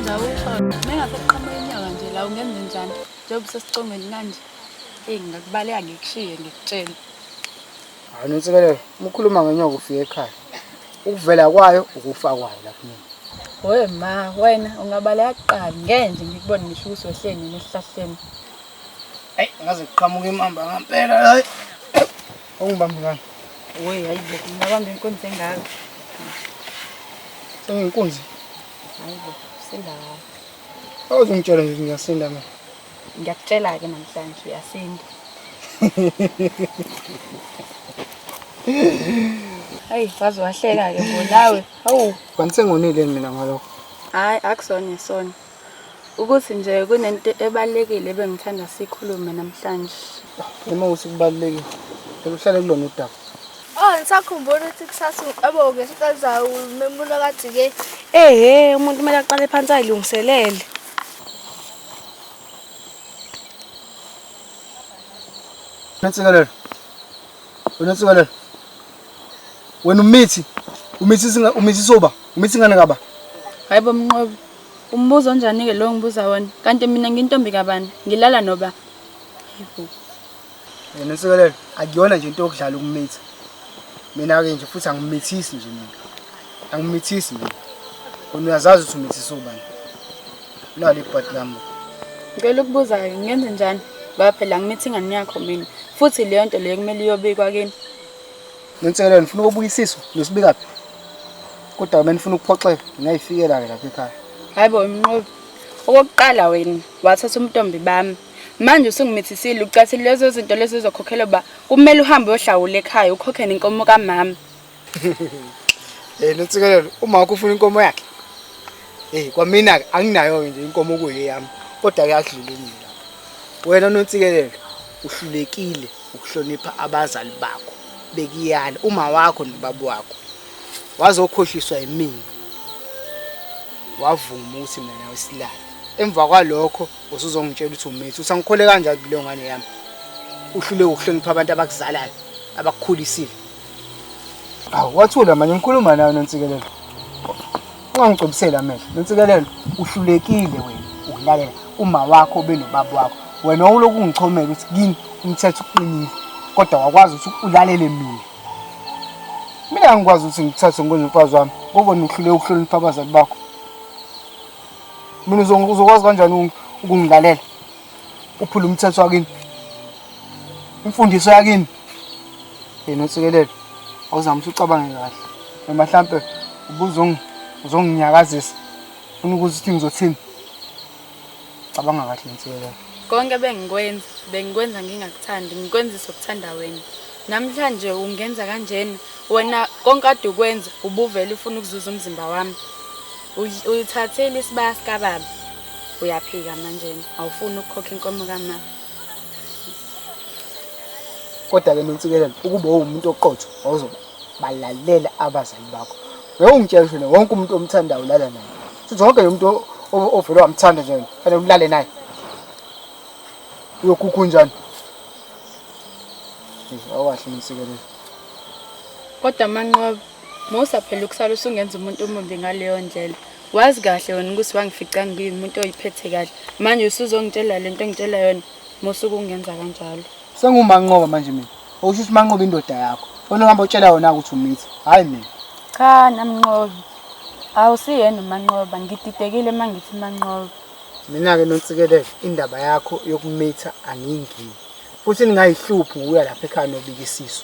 Manje awusho, mengase kuqhamuka inyoka nje la ungenze njani? Njengoba usesicongweni kanje. Eyi ngingakubaleka ngikushiye ngikutshele. Hayi Nonsikelelo, uma ukhuluma ngenyoka ufike ekhaya. Ukuvela kwayo ukufa kwayo lapho mina. We ma, wena ungabaleka kuqala ngeke nje ngikubone ngisho ukuthi wehle nini esihlahleni. Hayi ngaze kuqhamuka imamba ngampela hayi. Ungibambi ngani? We hayi bo, ngingabamba inkunzi engaka. Sengiyinkunzi. Hayi bo, sinda kahle. Awuzungitshela nje ukuthi ngiyasinda mina. Ngiyakutshela-ke namhlanje uyasinda. Hayi, waze wahleka-ke bo nawe. Hawu. Kanti sengonile mina ngalokho. Hayi, akusona isona. Ukuthi nje kunento ebalulekile ebengithanda sikhulume namhlanje. Uma ukuthi kubalulekile. Phela uhlale kulona udaba. Oh, ngisakhumbula ukuthi kusasa yabo ngesonto elizayo umemulo kaJike. Ehhe, umuntu kumele aqale phansi ayilungiselele. Nonsikelelo. Nonsikelelo. Wena umithi. Umithi singa umithi soba. Umithi ngane kaba. Hayi bo Mnqobi, umbuzo onjani-ke lo ngibuza wona? Kanti mina ngintombi kabani? Ngilala noba? Hayibo. Wena Nonsikelelo, akuyona nje into yokudlala ukumitha. Mina-ke nje futhi angimithisi nje mina. Angimithisi mina. Wena uyazazi ukuthi umithisa ubani. Nalo ibhadi lami. Ngicela ukubuza-ke ngenze njani? Ngoba phela ngimitha ingane yakho mina. Futhi leyo nto leyo kumele iyobikwa kini. Nonsikelelo, ngifuna ukubuyisiswa nosibikaphi. Kodwa uma nifuna ukuphoxeka, ngingayifikela-ke lapha ekhaya. Hayi bo Mnqobi, okokuqala wena wathatha umntombi bami. Manje usungimithisile ucathi lezo zinto lezo zizokhokhelwa uba kumele uhambe uyohlawula ekhaya ukhokhe nenkomo kamama. Eh Nonsikelelo, uma wakho ufuna inkomo yakhe. Eh kwamina ke anginayo ke nje inkomo kuyeyami, kodwa ke akudlule mina lapho. Wena Nonsikelelo uhlulekile ukuhlonipha abazali bakho bekuyala uma wakho nobaba wakho. Wazokhohliswa yimina. Wavuma ukuthi mina nawe silale. Emva kwalokho usuzongitshela ukuthi umithi usangikhole kanjani kuleyo ngane yami. Uhluleke ukuhlonipha abantu abakuzalayo, abakukhulisile. Awu wathula manje ngikhuluma nawe Nonsikelelo. Ungangigcobiseli amehlo. Nonsikelelo uhlulekile wena ukulalela uma wakho benobaba wakho. Wena wawulokhu ungichomela ukuthi kini umthetho uqinile kodwa wakwazi ukuthi ulalele mina. Mina angikwazi ukuthi ngikuthathe ngikwenze umfazi wami ngoba wena uhluleke ukuhlonipha abazali bakho. Mina uzokwazi kanjani ukungilalela? Uphula umthetho wakini. Imfundiso yakini. Yena Nonsikelelo, awuzame ukuthi ucabange kahle. Noma mhlampe ubuzonginyakazisa. Ufuna ukuza ukuthi ngizothini? Cabanga kahle Nonsikelelo. Konke bengikwenza, bengikwenza ngingakuthandi, ngikwenzisa ukuthanda wena. Namhlanje ungenza kanjena, wena konke kade ukwenza ubuvele ufuna ukuzuza umzimba wami. Uyithathile isibaya sikababa. Uyaphika manje, awufuni ukukhokha inkomo kamama. Kodwa-ke Nonsikelelo, ukuba uwumuntu oqotho wawuzobalalela abazali bakho. Ngeke ungitshele ukuthi wena wonke umuntu omthandayo ulala naye. Futhi wonke nje umuntu ovele wamthanda nje wena, fanele ulale naye. Uyokhukhu njani? Awukahle Nonsikelelo. Kodwa Manqoba, musa phela ukusala usungenza umuntu omubi ngaleyo ndlela. Wazi kahle wena ukuthi wangifica ngiwumuntu oyiphethe kahle. Manje usuzongitshela lento engitshela yona. Musa ukungenza kanjalo. Sengumanqoba manje mina. Okusho ukuthi manqoba indoda yakho. Wena uhamba utshela yona ukuthi umithi. Hayi mina. Cha namnqobi. Awusiyena uManqoba, ngididekile uma ngithi Manqoba. Mina-ke Nonsikelelo, indaba yakho yokumitha angiyingeni. Futhi ningayihluphi ngokuya lapha ekhaya nobika isisu.